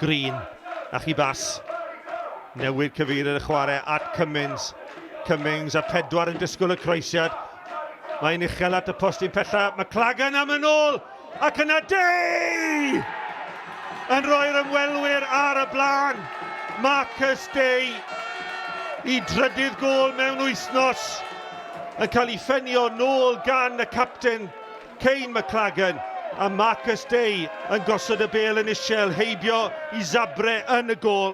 Green, a chi bas. Newid cyfeiriad y chwarae at Cummins. Cummings a pedwar yn disgwyl y croesiad. Mae'n uchel at y postyn pella. McLagan am yn ôl! Ac yna Day! Yn rhoi'r ymwelwyr ar y blaen. Marcus Day i drydydd gôl mewn wythnos yn cael ei ffenio nôl gan y capten Kayne McLagan a Marcus Day yn gosod y bêl yn isiel heibio i Zabre yn y gôl.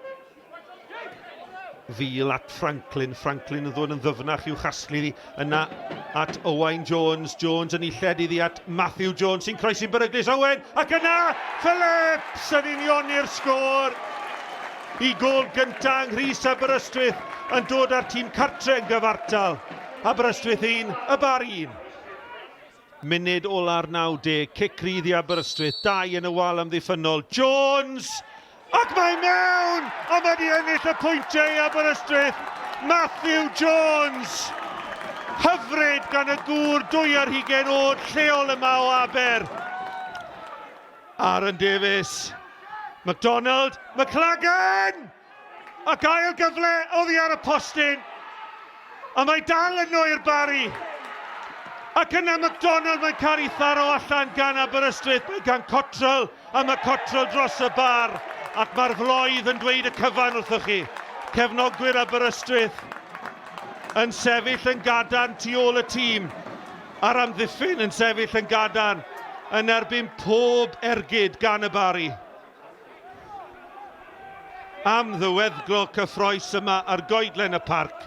Fil at Franklin, Franklin yn ddod yn ddyfnach i'w chasglu iddi, yna at Owain Jones, Jones yn ei lled iddi at Matthew Jones sy'n croesi'n beryglus, Owen, ac yna Phillips yn unioni'r sgôr! I gôl gyntaf yng nghrys Aberystwyth yn dod â'r tîm cartre yn gyfartal. Aberystwyth 1, y Barri 1. Munud ola'r 90, cic rydd i Aberystwyth, dau yn y wal amddiffynnol, Jones! Ac mae mewn! A mae wedi ennill y pwyntiau i Aberystwyth! Matthew Jones! Hyfryd gan y gŵr 22 oed lleol yma o Aber. Aaron Davies, McDonald, McLagan! Ac ail gyfle oddi ar y postyn. A mae dal yno i'r Barri. Ac yna McDonald mae'n cael ei tharo allan gan Aberystwyth. Mae gan Cottrell a mae Cottrell dros y bar. Ac mae'r floedd yn dweud y cyfan wrthoch chi. Cefnogwyr Aberystwyth yn sefyll yn gadarn tu ôl y tîm. A'r amddiffyn yn sefyll yn gadarn yn erbyn pob ergyd gan y Barri. Am ddiweddglo cyffroes yma ar goedlen y parc.